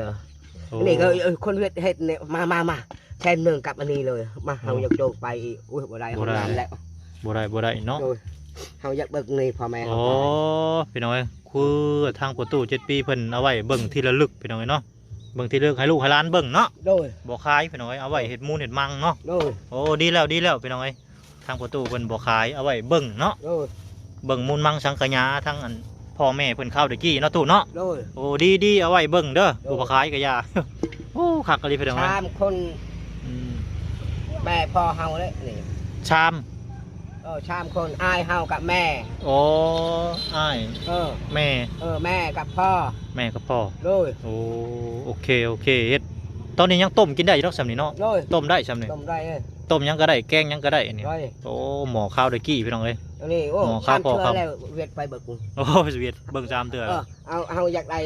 ໂອ້ ນີ້ກໍ ເອີ ຄົນເຮັດ ເຮັດນີ້ ມາ ມາ ມາ ແສນໜຶ່ງກັບອັນນີ້ເລີຍ ມາ. ໂອ້ ເຮົາຢາກໂຈງໄປອີກ. ໂອ້ຍ ບໍ່ໄດ້ ບໍ່ໄດ້ ບໍ່ໄດ້ເນາະ. ໂດຍ ເຮົາຢາກເບິ່ງນີ້ພໍ່ແມ່. ອໍ ພີ່ນ້ອງເອີຍ ຄືທາງພໍ່ຕູ້ເຈັດປີເພິ່ນເອົາໄວ້ເບິ່ງທີ່ລະລຶກ ພີ່ນ້ອງເອີຍເນາະ. ເບິ່ງທີ່ເລີກໃຫ້ລູກໃຫ້ຫຼານເບິ່ງເນາະ. ໂດຍ. ບໍ່ຂາຍພີ່ນ້ອງເອີຍ ເອົາໄວ້ເຮັດມູນເຮັດມັງເນາະ. ໂດຍ. ໂອ້ ດີແລ້ວ ດີແລ້ວພີ່ນ້ອງເອີຍ ທາງພໍ່ຕູ້ເພິ່ນບໍ່ຂາຍ ເອົາໄວ້ເບິ່ງເນາະ. ໂດຍ. ເບິ່ງມູນມັງສັງກະຫຍາ ທາງອັນພໍ່ແມ່ເພິ່ນຄາວແຕ່ກີ້ເນາະ ຕູ້ເນາະ. ໂດຍ. ໂອ້ ດີໆ ເອົາໄວ້ເບິ່ງເດີ. ໂດຍ. ບໍ່ຂາຍກໍຢ່າ. ໂອ້ ຄັກອີ່ຫຼີພີ່ນ້ອງເອີຍ ສາມຄົນ. ອືມ ແມ່ພໍ່ເຮົາເດ້ນີ້ ສາມ ເອີ ສາມຄົນ ອ້າຍເຮົາກັບແມ່. ອໍ ອ້າຍ ເອີ ແມ່ ເອີ ແມ່ກັບພໍ່ ແມ່ກັບພໍ່. ໂດຍ. ໂອ້ ໂອເຄ ໂອເຄ ເຮັດ ຕອນນີ້ຍັງຕົ້ມກິນໄດ້ຢູ່ດອກຊ່ຳນີ້ເນາະ. ໂດຍ. ຕົ້ມໄດ້ຊ່ຳນີ້ ຕົ້ມໄດ້ເອີຍ ຕົ້ມຫຍັງກໍໄດ້ ແກງຫຍັງກໍໄດ້ນີ້. ໂດຍ. ໂອ້ ໝໍ້ຄາວແຕ່ກີ້ພີ່ນ້ອງເອີຍ ອັນນີ້. ໂອ້ ໝໍ້ຄາວພໍ່ຄຳ ສາມເທື່ອແລ້ວ ຫວຽດໄປເບິ່ງ ໂອ້ ຫວຽດເບິ່ງສາມເທື່ອ. ເອີ ເອົາ ເຮົາຢາກໄດ້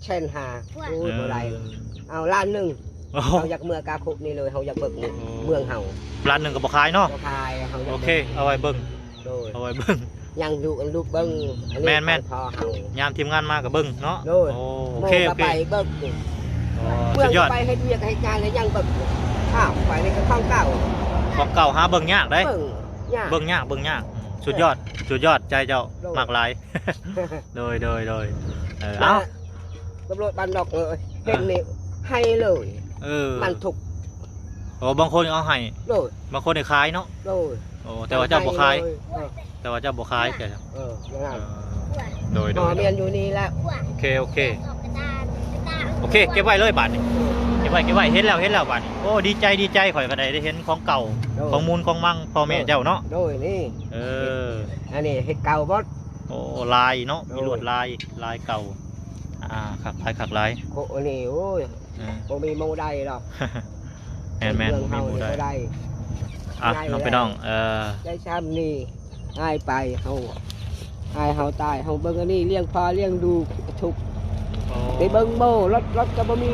ແສນຫ້າ. ໂອ້ຍ ເອີ ບໍ່ໄດ້ ເອົາລ້ານໜຶ່ງ. ໂອ້ ເຮົາຢາກເມືອກາຄຸນີ້ເລີຍ ເຮົາຢາກເບິ່ງ ໂອ້ ເມືອງເຮົາ. ລ້ານໜຶ່ງກໍບໍ່ຂາຍເນາະ. ບໍ່ຂາຍ ເຮົາຢາກ ໂອເຄ ເບິ່ງ ເອົາໄວ້ເບິ່ງ. ໂດຍ. ເອົາໄວ້ເບິ່ງ ຍັງລູກ ລູກເບິ່ງ ອັນນີ້ ແມ່ນໆ ຂອງພໍ່ເຮົາ ຍາມທີມງານມາກໍເບິ່ງເນາະ. ໂດຍ ໂອ້ ໂອເຄ ໂອເຄ ໄປເບິ່ງ ໂອ້ ເມືອງ ສຸດຍອດ ໄປເຮັດວຽກເຮັດງານແລ້ວຍັງເບິ່ງ. ອ້າວ ໄປນີ້ກໍຂອງເກົ່າ ຂອງເກົ່າຫາເບິ່ງຍາກເດ້ ເບິ່ງຍາກ ເບິ່ງຍາກ ເບິ່ງຍາກ. ສຸດຍອດ ເອີ ສຸດຍອດ ໃຈເຈົ້າ ໂດຍ ມັກຫຼາຍ. ໂດຍ ໂດຍ ໂດຍ ເອີ ເອົ້າ ຕຳຫຼວດບ້ານນອກເອີຍ ເອີ ເຫັນນີ້ໃຫ້ເລີຍ ເອີ ມັນທຸກ. ໂອ້ ບາງຄົນເອົາໃຫ້ ໂດຍ ບາງຄົນໃຫ້ຂາຍເນາະ. ໂດຍ ໂອ້ ແຕ່ວ່າເຈົ້າບໍ່ຂາຍ ເອີ ແຕ່ວ່າເຈົ້າບໍ່ຂາຍ ເອີ ເອີ ໂດຍ ໂດຍ ແມ່ນຢູ່ນີ້ແຫຼະ. ໂອເຄ ໂອເຄ ໂອເຄ ເກັບໄວ້ເລີຍບາດນີ້ ເອີ ເກັບໄວ້ ເກັບໄວ້ ເຫັນແລ້ວ ເຫັນແລ້ວບາດນີ້. ໂອ້ ດີໃຈ ດີໃຈ ຂ້ອຍກໍໄດ້ ໄດ້ເຫັນຂອງເກົ່າ ໂດຍ ຂອງມູນຂອງມັງພໍ່ແມ່ເຈົ້າເນາະ. ໂດຍ ນີ້ ເອີ ອັນນີ້ເຮັດເກົ່າໝົດ. ໂອ້ ລາຍເນາະ ໂດຍ ມີລວດລາຍ ລາຍເກົ່າ. ອ່າ ຄັກຫຼາຍ ຄັກຫຼາຍ ໂອ້ ອັນນີ້ ໂອ້ຍ ເອີ ບໍ່ມີໝູ່ໃດດອກ. ແມ່ນໆ ບໍ່ມີໝູ່ໃດ ບໍ່ໄດ້. ອ່ະ ນ້ອງພີ່ນ້ອງ ເອີ ໄດ້ຊ່ຳນີ້ ອ້າຍໄປ ເຮົາ ອ້າຍເຮົາຕາຍ ເຮົາເບິ່ງອັນນີ້ ລ້ຽງພໍ່ລ້ຽງລູກທຸກ. ໂອ້ ໄປເບິ່ງໝູ່ ລົດ ລົດກໍບໍ່ມີ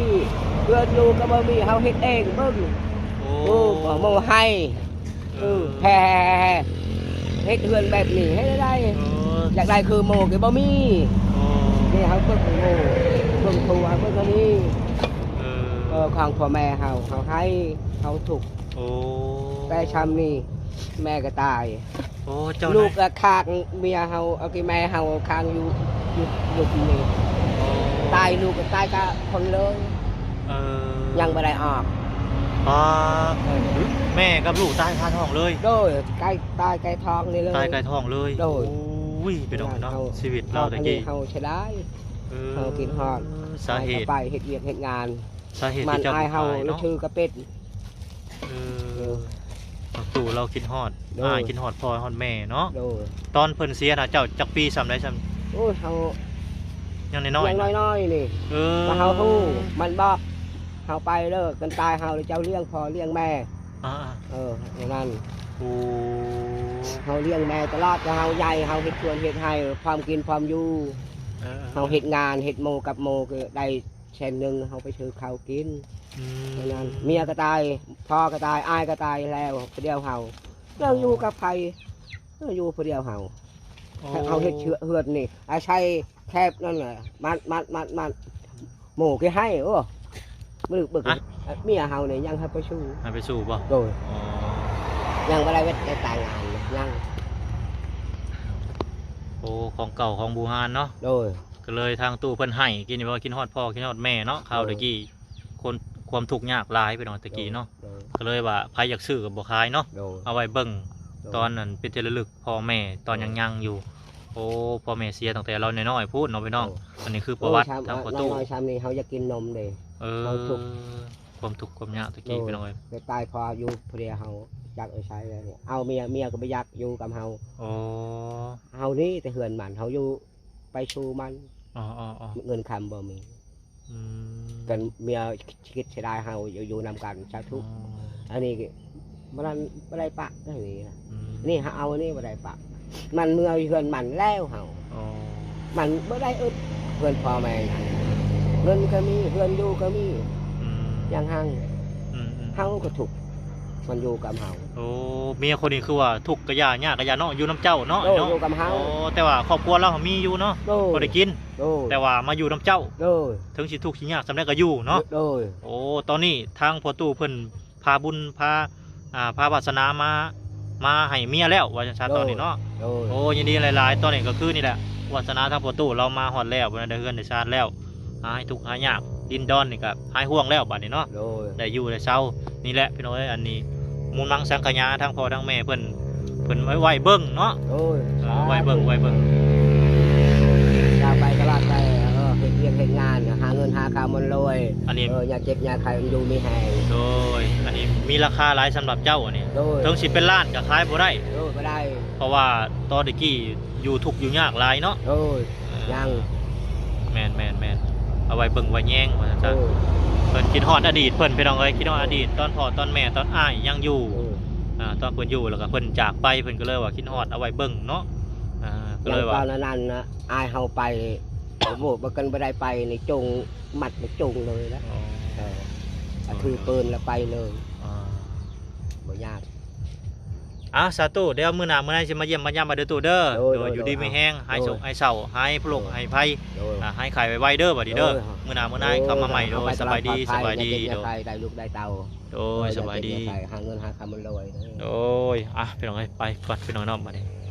ເຮືອນຢູ່ກໍບໍ່ມີ ເຮົາເຮັດເອງເບິ່ງ. ໂອ້ ໂອ້ ໝູ່ໃຫ້ ເອີ ເອີ ແຜ່ ເຮັດເຮືອນແບບນີ້ເຮັດໄດ້ ເອີ ຢາກໄດ້ຄືໝູ່ກໍບໍ່ມີ. ໂອ້ ນີ້ເຮົາເບິ່ງໝູ່ ເບິ່ງຜົວ ເບິ່ງອັນນີ້ ເອີ ເອີ ຂອງພໍ່ແມ່ເຮົາ ເຮົາໃຫ້ ເຮົາທຸກ. ໂອ້ ໄດ້ຊ່ຳນີ້ ແມ່ກໍຕາຍ. ໂອ້ ເຈົ້າ ລູກກໍຄ້າງເມຍເຮົາ ເອົາແຕ່ແມ່ເຮົາຄ້າງຢູ່ ຢູ່ ຢູ່ທີ່ນີ້. ໂອ້ ຕາຍ ລູກກໍຕາຍກະຄົນເລີຍ ເອີ ຍັງບໍ່ໄດ້ອອກ. ອໍ ເອີ ແມ່ກັບລູກຕາຍຄາທ້ອງເລີຍ. ໂດຍ ໃກ້ ຕາຍໃກ້ທ້ອງນີ້ເລີຍ ຕາຍໃກ້ທ້ອງເລີຍ. ໂດຍ ໂອ້ຍ ພີ່ນ້ອງເນາະ ເຮົາ ຊີວິດລາວແຕ່ກີ້ ເຮົາເສຍດາຍ ເອີ ເຮົາຄິດຮອດ ສາເຫດ ໄປເຮັດວຽກເຮັດງານ ສາເຫດທີ່ເຈົ້າບໍ່ຂາຍເນາະ ມັນອາຍເຮົາ ຫຼືຖືກະເປັນ ເອີ ເອີ ຕູ້ລາວຄິດຮອດ ໂດຍ ອ້າຍຄິດຮອດພໍ່ຮອດແມ່ເນາະ. ໂດຍ ຕອນເພິ່ນເສຍນະ ເຈົ້າຈັກປີຊ່ຳໃດຊ່ຳ? ໂອ້ຍ ເຮົາຍັງນ້ອຍໆ ຍັງນ້ອຍໆນີ້. ເອີ ວ່າເຮົາຮູ້ ມັນບອກເຮົາໄປເດີ ຄັນຕາຍເຮົາ ເຈົ້າລ້ຽງພໍ່ລ້ຽງແມ່. ອາ ເອີ ແນວນັ້ນ. ໂອ້ ເຮົາລ້ຽງແມ່ຕະຫຼອດ ແຕ່ເຮົາໃຫຍ່ ເຮົາເຮັດສວນເຮັດໄຮ່ ພ້ອມກິນພ້ອມຢູ່. ເອີ ເຮົາເຮັດງານເຮັດໝູ່ກັບໝູ່ ກໍໄດ້ ແສນໜຶ່ງ ເຮົາໄປຊື້ເຂົ້າກິນ. ອືມ ເທົ່ານັ້ນ ເມຍກໍຕາຍ ພໍ່ກໍຕາຍ ອ້າຍກໍຕາຍແລ້ວ ຜູ້ດຽວເຮົາ ໂອ້ ຍັງຢູ່ກັບໃຜ? ເອີ ຢູ່ຜູ້ດຽວເຮົາ. ໂອ້ ເຮົາເຮັດເຮືອນນີ້ ອາໄສແຄບນັ້ນແຫຼະ ມັດໆໆໆ ໝູ່ກໍໃຫ້. ໂອ້ ບຶກໆ ຮະ ເມຍເຮົານີ້ຍັງໃຫ້ໄປສູ່ ໃຫ້ໄປສູ່ບໍ່? ໂດຍ ອໍ ຍັງບໍ່ໄດ້ເວັດໄດ້ຕາຍງານ ຍັງ. ໂອ້ ຂອງເກົ່າຂອງບູຮານເນາະ. ໂດຍ ກໍເລີຍທາງຕູ້ເພິ່ນໃຫ້ ກິນນີ້ວ່າຄິດຮອດພໍ່ຄິດຮອດແມ່ເນາະ. ໂດຍ ຄາວແຕ່ກີ້ ຄົນ ຄວາມທຸກຍາກຫຼາຍພີ່ນ້ອງແຕ່ກີ້ເນາະ. ໂດຍ ໂດຍ ກໍເລີຍວ່າໃຜຢາກຊື້ກໍບໍ່ຂາຍເນາະ. ໂດຍ ເອົາໄວ້ເບິ່ງ ໂດຍ ຕອນນັ້ນເປັນທີ່ລະລຶກພໍ່ແມ່ ຕອນຍັງ ໂດຍ ຍັງຢູ່. ໂອ້ ພໍ່ແມ່ເສຍຕັ້ງແຕ່ລາວນ້ອຍໆພຸ້ນເນາະພີ່ນ້ອງ. ໂດຍ ອັນນີ້ຄືປະຫວັດ ໂອ້ຍ ທາງພໍ່ຕູ້ ນ້ອຍໆຊ່ຳນີ້ເຮົາຢາກກິນນົມເດ້. ເອີ ເຮົາທຸກ ຄວາມທຸກຄວາມຍາກແຕ່ກີ້ ໂດຍ ພີ່ນ້ອງເອີຍ ໄປຕາຍພໍຢູ່ຜູ້ດຽວເຮົາ ຈັກເອົາໃສແລ້ວນີ້ ເອົາເມຍ ເມຍກໍບໍ່ຢາກຢູ່ກັບເຮົາ. ອໍ ເຮົາໜີແຕ່ເຮືອນມັນ ເຮົາຢູ່ ໄປສູ່ມັນ. ອໍໆໆ ເງິນຄຳບໍ່ມີ. ອືມ ກັນເມຍຄິດເສຍດາຍເຮົາ ຢູ່ ຢູ່ນຳກັນ ສາທຸ. ອໍ ອັນນີ້ບໍ່ທັນ ບໍ່ໄດ້ປະ ອັນນີ້ນະ. ອືມ ນີ້ເຮົາເອົາ ອັນນີ້ບໍ່ໄດ້ປະ ມັນເມືອຢູ່ເຮືອນມັນແລ້ວເຮົາ. ອໍ ມັນບໍ່ໄດ້ອຶດເຮືອນພໍ່ແມ່ຫຍັງ ເງິນກໍມີ ເຮືອນຢູ່ກໍມີ. ອືມ ຢ່າງຮັ່ງ ອືມໆ ເຮົາກໍທຸກ ມັນຢູ່ກັບເຮົາ. ໂອ້ ເມຍຄົນນີ້ຄືວ່າທຸກກະຢ່າ ຍາກກະຢ່າເນາະ ຢູ່ນຳເຈົ້າເນາະ. ໂດຍ ເນາະ ຢູ່ກັບເຮົາ. ໂອ້ ແຕ່ວ່າຄອບຄົວລາວມີຢູ່ເນາະ. ໂດຍ ພໍໄດ້ກິນ. ໂດຍ ແຕ່ວ່າມາຢູ່ນຳເຈົ້າ. ໂດຍ ເຖິງຊິທຸກຊິຍາກສ່ຳໃດກໍຢູ່ເນາະ. ໂດຍ ໂອ້ ຕອນນີ້ທາງພໍ່ຕູ້ເພິ່ນພາບຸນ ພາ ອ່າ ພາວາສະໜາມາ ມາໃຫ້ເມຍແລ້ວວ່າຊັ້ນຊະ ໂດຍ ຕອນນີ້ເນາະ. ໂດຍ ໂອ້ ຍິນດີຫຼາຍໆ ຕອນນີ້ກໍຄືນີ້ແຫຼະ ວາສະໜາທາງພໍ່ຕູ້ລາວມາຮອດແລ້ວ ໄດ້ເຮືອນໄດ້ຊານແລ້ວ ຫາຍທຸກຫາຍາກ ດິນດອນນີ້ກໍຫາຍຫ່ວງແລ້ວບາດນີ້ເນາະ. ໂດຍ ໄດ້ຢູ່ໄດ້ເຊົາ. ນີ້ແຫຼະພີ່ນ້ອງເອີຍ ອັນນີ້ມູນມັງສັງຂະຍາ ທັງພໍ່ທັງແມ່ເພິ່ນ ເພິ່ນໄວ້ ໄວ້ເບິ່ງເນາະ. ໂດຍ ເອີ ສາທຸ ໄວ້ເບິ່ງ ໄວ້ເບິ່ງ ຢ່າໄປຕະຫຼາດໄປ ເອີ ເຮັດວຽກເຮັດງານ ຫາເງິນຫາຄຳມັນລວຍ. ອັນນີ້ ເອີ ຢ່າເຈັບຢ່າໄຂ້ ຢູ່ມີແຮງ. ໂດຍ ອັນນີ້ມີລາຄາຫຼາຍສຳລັບເຈົ້າ ອັນນີ້. ໂດຍ ເຖິງຊິເປັນລ້ານກໍຂາຍບໍ່ໄດ້. ໂດຍ ບໍ່ໄດ້ ເພາະວ່າຕອນແຕ່ກີ້ ຢູ່ທຸກຢູ່ຍາກຫຼາຍເນາະ. ໂດຍ ເອີ ຍັງ ແມ່ນໆໆ ເອົາໄວ້ເບິ່ງໄວ້ແຍງວ່າຊັ້ນຊະ. ໂດຍ ເພິ່ນຄິດຮອດອະດີດເພິ່ນ ພີ່ນ້ອງເອີຍ ຄິດຮອດອະດີດ ໂດຍ ຕອນພໍ່ຕອນແມ່ຕອນອ້າຍຍັງຢູ່. ໂດຍ ອ່າ ຕອນເພິ່ນຢູ່ ແລ້ວກໍເພິ່ນຈາກໄປ ເພິ່ນກໍເລີຍວ່າຄິດຮອດ ເອົາໄວ້ເບິ່ງເນາະ. ອ່າ ກໍເລີຍວ່າ ຢ່າງຕອນນັ້ນນະ ອ້າຍເຮົາໄປ ໂອ້ ບໍ່ກັນ ບໍ່ໄດ້ໄປນີ້ ຈົ່ງມັດມາຈົ່ງເລີຍນະ. ອໍ ເອີ ຖືປືນແລ້ວໄປເລີຍ. ອໍ ບໍ່ຍາກ ອ່າ ສາທຸ ດຽວມື້ໜ້າມື້ໃນຊິມາຢ້ຽມມາຢາມໃໝ່ເດີຕູ້ເດີ. ໂດຍ ໂດຍ ໂດຍ ຢູ່ດີມີແຮງ ໂດຍ ໃຫ້ໂຊກໃຫ້ເຊົາ ໃຫ້ໂຊກໃຫ້ໄພ ໂດຍ ອ່າ ໃຫ້ຂາຍໄວໆເດີ ບັດນີ້ເດີ. ໂດຍ ມື້ໜ້າມື້ໃນ ໂດຍ ເຂົ້າມາໃໝ່. ໂດຍ ສະບາຍດີ ສະບາຍດີ ໂດຍ ໄດ້ລູກໄດ້ເຕົ້າ ໂດຍ ສະບາຍດີ ຫາເງິນຫາຄຳມັນລວຍເດີ. ໂດຍ ອ່ະ ພີ່ນ້ອງເອີຍ ໄປກ່ອນພີ່ນ້ອງເນາະ ບັດນີ້.